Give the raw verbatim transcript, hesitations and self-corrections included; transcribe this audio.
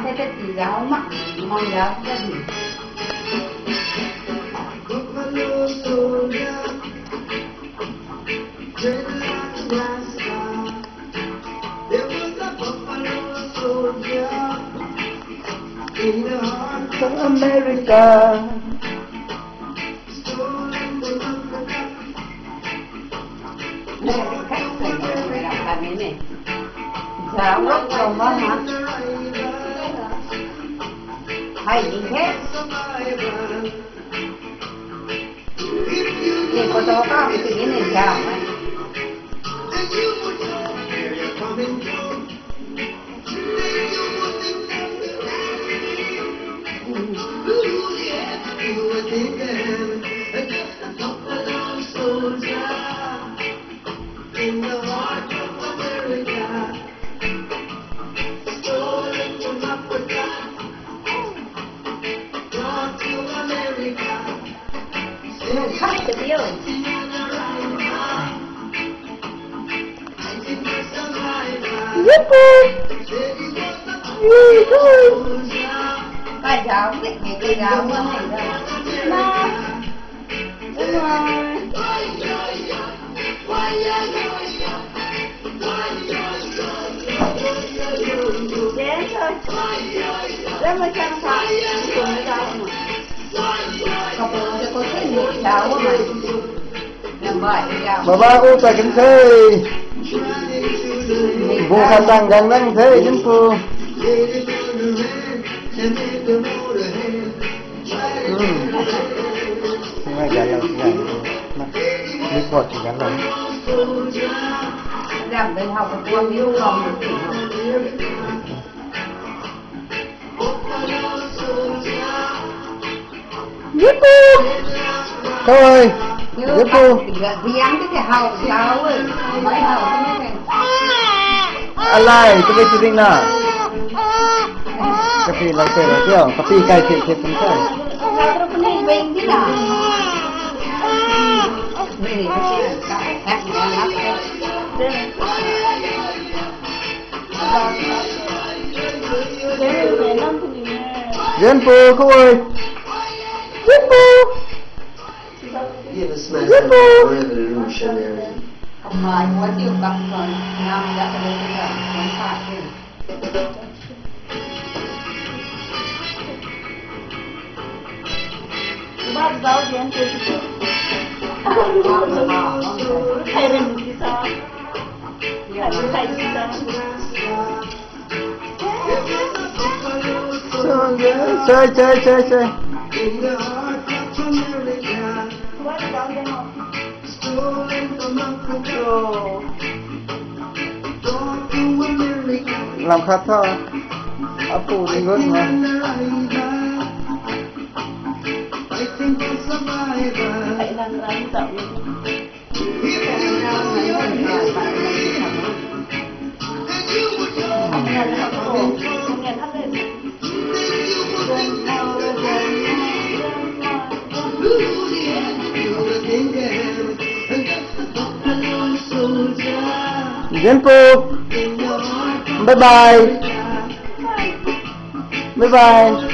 Hei ta ti zau mak, mang zau ta di. From America. Hai di the. Ni photo ka, ni ni jam. Yippee! Yippee! Baba u ta kan the. Bu khat tang gang nang the, Jinpu. Hmm. Ngai gan lo, gan lo. Ni pot si gan lo. Yippee! Khou ei. Yippee! Alai, tu bei tu ding na. Kapi lou te lou tio, kapi kai te te pun kai. Jinpu, khou ei. Jinpu. Yippee! Chai, chai, chai, chai. Lam khat tho. Apu ni gut ma. Jinpu. Bye bye. Bye bye.